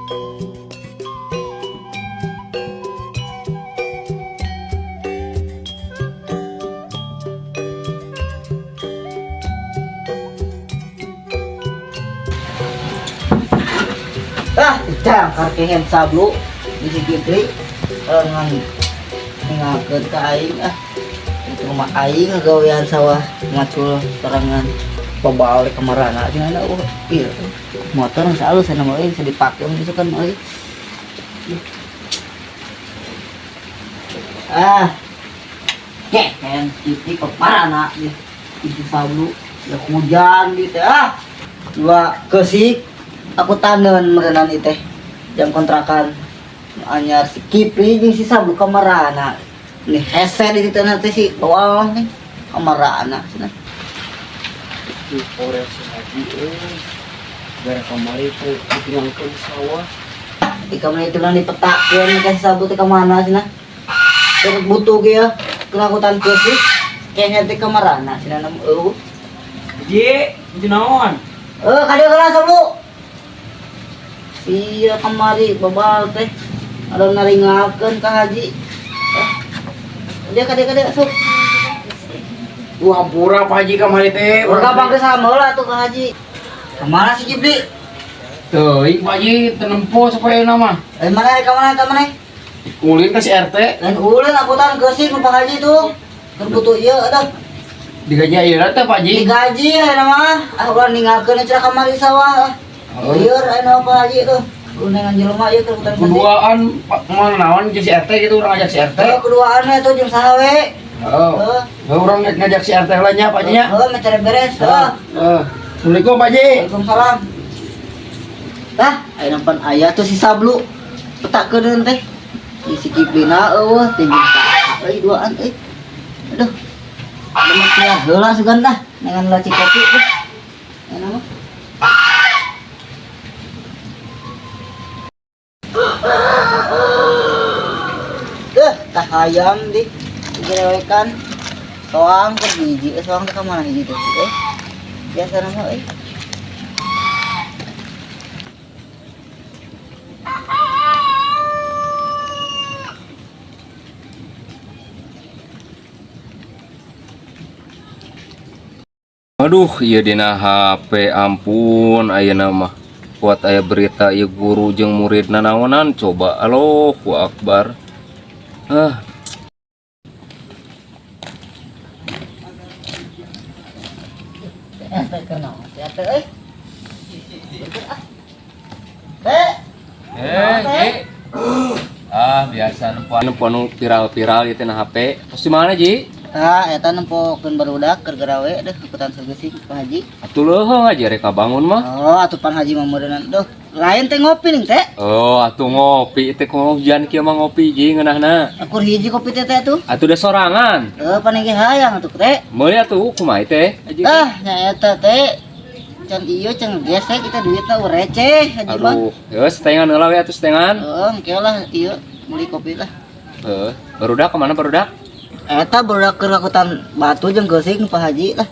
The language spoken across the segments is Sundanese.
Ah, jangkar kehen sablu di si Kipli ngan ningalkeun ka aing ah. Itu rumah aing ngagawean sawah ngacul sorangan pabalik ka marana cenah oh iya motor geus alus cenah mah euy bisa dipake mah gitu kan euy. Ah. Kehen Kipli ke marana di itu sablu ya hujan di teh ah. Dua kesik aku tanen merenan teh jam kontrakan anyar si Kipli jeung si Sablu kamarana nih hese di ditu teh si bawang nih kamarana cenah. Duh, Korea si Haji euy. Gara kamari teh ditinggalkeun sawah. Ika mah itu dipetakeun ka si Sablu teh ka mana cenah. Terus butuh ge ya kelakutan keusik kayaknya teh kamarana cenah nam eueuh. Ji, itu naon? Eh ka dieu heula Sablu. Iya kamari babal teh ada naringakeun ka Haji. Eh, dia kade kade asup. Duh, hampura Pak Haji kamari teh. Urang panggil sama heula atuh ka Haji. Kemana si Jibli? Teuing Pak Haji teu nempo supaya nama. Eh mana ka mana ka mana? Ulin ka si RT. Lain ulin akutan keusik nu Pak Haji tuh. Keur butuh ieu aduh. Digaji ayeuna teh Pak Haji. Digaji ayeuna mah. Ah urang ninggalkeun cenah kamari sawah. Oh. Lieur ayeuna Pak Haji tuh. Undangan jelema ieu keur hutan keusik. Keduaan Pak moal naon jeung si RT gitu urang ngajak si RT. Eh keduaan we tuh jeung saha we. Oh. Heeh. Heuh, urang ngajak si RT heula nya Pak Haji nya. Heeh, mencari beres. Heeh. Heeh. Assalamualaikum Pak Haji. Waalaikumsalam. Tah, ayeuna pan aya tuh si Sablu. Petakeun teh. Di si Kiplina eueuh teh jeung saha euy duaan euy. Aduh. Lemak ya heula sugan dah dengan laci kopi tuh. Enak mah. Deh, tah hayam di digerewekan. Soang ke hiji, soang teh ka mana hiji teh? Biasa nama euy. Aduh, ieu dina HP ampun ayeuna mah. Kuat aya berita ieu guru jeung muridna naonan coba Allahu Akbar. Ah, Teh keur naon teh teh euy. Ah. Teh. eh, Ji. Ah, biasa nempo anu viral-viral ieu teh na HP. Terus di mana, Ji? Tah eta nempokeun barudak keur garawe deh ikutan segeusing Pak Haji. Atuh leuheung aja rek bangun mah. Oh, atuh pan Haji mah meureunnan. Duh, lain teh ngopi ning teh. Oh, atuh ngopi teh kok hujan kieu mah ngopi Ji ngeunahna. Akur hiji kopi teh teh tuh. Atuh da sorangan. Eh, pan ge hayang atuh teh. Meuli atuh kumaha teh? Haji? Ah, nya eta teh can ieu can gesek kita duitna receh Haji mah. Aduh, ya setengan heula we atuh setengan. Heeh, engke lah ieu meuli kopi lah. Heeh, barudak kemana barudak? Eta barudak keur lakutan batu jeung geusing Pak Haji lah.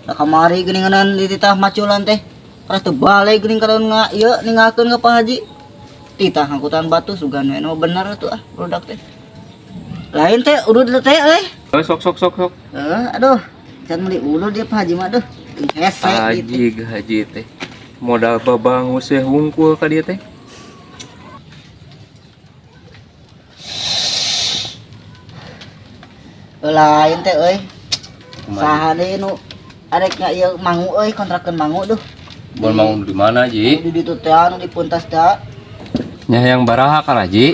Da kamari geuninganan di titah maculan teh. Keras teu balik geuning kadaun nga ieu ninggalkeun ka Pak Haji. Titah angkutan batu sugan we nu bener atuh ah barudak teh. Lain teh udud teh euy. Oh, sok sok sok sok. Heeh, aduh. Can meuli udud dia Pak Haji mah aduh. Hese gitu. Haji haji teh. Modal babangus we hungkul ka dieu teh. Lain teh euy. Saha deui nu arek nya ieu mangu euy kontrakeun mangu duh. Mun mangu di mana, Ji? Di ditu teh anu di Puntas teh. Nya hayang baraha kana, Ji?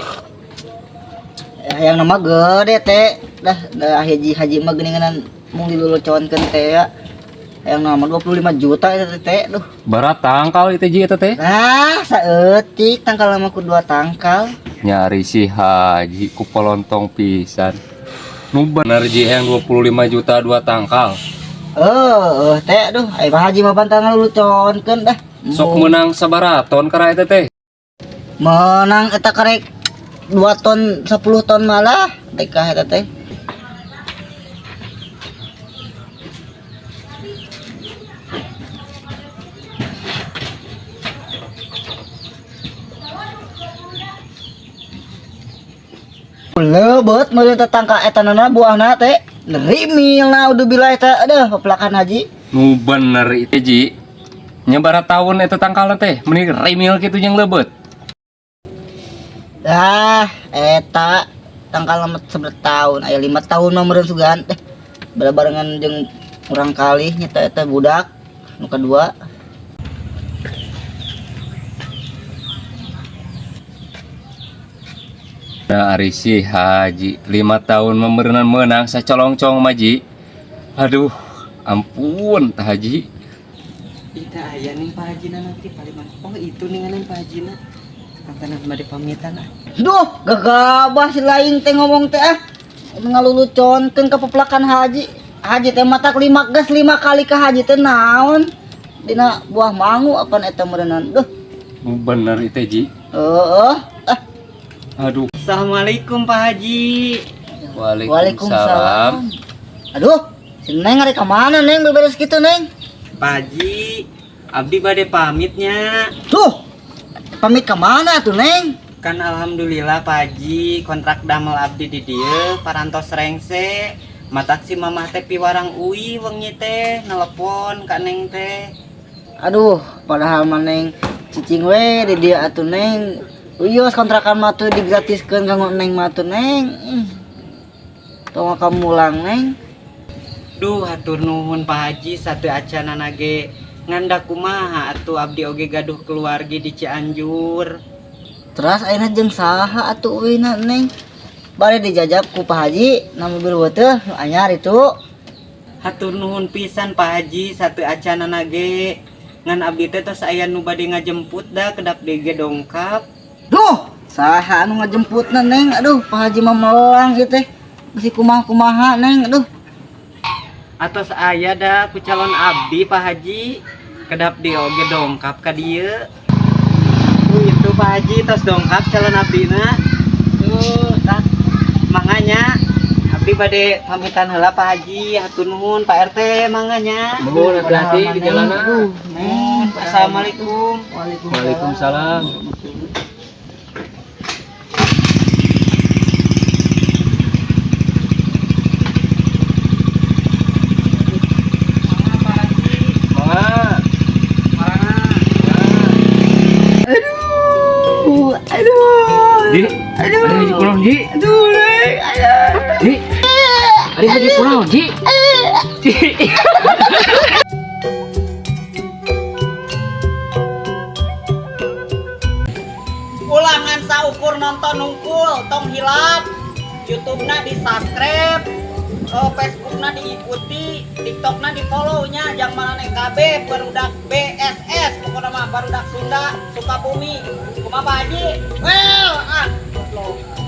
Hayang nama gede teh. Dah dah haji haji mah geuninganan mung diluluconkeun teh ya. Hayang nama 25 juta eta teh duh. Barat tangkal itu Ji eta teh. Nah, saeutik tangkal mah ku 2 tangkal. Nyari si Haji ku polontong pisan. Nu bener Ji hayang 25 juta 2 tangkal. Eh, teh aduh, ai Pak Haji mah pantangan luluconkeun dah. Sok menang sabaraton kara eta teh. Menang eta karek 2 ton 10 ton malah dekah eta teh. Leubet meureun teh tangka eta nana buahna teh. Rimil na udah bila eta aduh pepelakan haji. Nu bener itu Ji. Nya bara tahun eta tangkalna teh, meni rimil kitu jeung leubet. Ah, eta tangkal mah 11 tahun, aya 5 tahun mah meureun sugan teh. Barengan jeung urang kalih nyata eta budak nu kadua. Nah, ari si Haji 5 tahun meureunan meunang sacolongcong mah Ji. Aduh, ampun tah Haji. Ita aya nih Pak Haji nanti paling. Oh, itu nih Pak Haji na. Kantenan bade pamitan ah. Duh, gagabah si lain teh ngomong teh ah. Ngaluluconkeun ka pepelakan haji. Haji teh matak lima gas 5 kali ke haji teh naon? Dina buah mangu apan eta meureunnan. Duh, Nu bener itu Ji. heeh. Ah, Aduh. Assalamualaikum Pak Haji. Waalaikumsalam. Aduh, si Neng ari ka mana Neng beberes kitu Neng? Pak Haji, abdi bade pamitnya. Duh, pamit ka mana tuh Neng? Kan alhamdulillah Pak Haji, kontrak damel abdi di dieu parantos rengse. Matak si mamah teh piwarang uwi wengi teh nelepon ka Neng teh. Aduh, padahal mah Neng cicing we di dieu atuh Neng. Uyos kontrakan mah tuh digratiskeun kanggo Neng mah tuh Neng. Tong ka mulang Neng. Duh, hatur nuhun Pak Haji satu acana nage nganda kumaha atuh abdi oge gaduh keluarga di Cianjur. Terus ayeuna jeung saha atuh uwina Neng? Bari dijajab ku Pak Haji na mobil teh nu anyar itu. Hatur nuhun pisan Pak Haji satu acana nage ngan abdi teh tos aya nu bade ngajemput da kedap DG dongkap. Duh, saha anu ngajemputna Neng? Aduh, Pak Haji mah melang ieu teh. Bisi kumaha-kumaha Neng, aduh. Atos aya da ku calon abdi Pak Haji kedap di oge dongkap ka dieu. Tuh itu Pak Haji tos dongkap calon abdina. Tuh tah manganya abdi bade pamitan heula Pak Haji, hatur nuhun Pak RT manganya. Nuhun hati-hati di jalanan. Aduh, Neng. Assalamualaikum. Waalaikumsalam. Mangga. Aduh, aduh. Ji, aduh. Ari haji kunaon, Ji? Aduh, Neng. Aduh. Ji. Ari haji kunaon, Ji? Ji. Ulangan saukur nonton nungkul tong hilap YouTube-na di subscribe, Facebook-na diikuti, TikTok-na di follow nya jang maraneh KB barudak BSS pokokna mah barudak Sunda Sukabumi kumaha Pak Haji well ah goblok.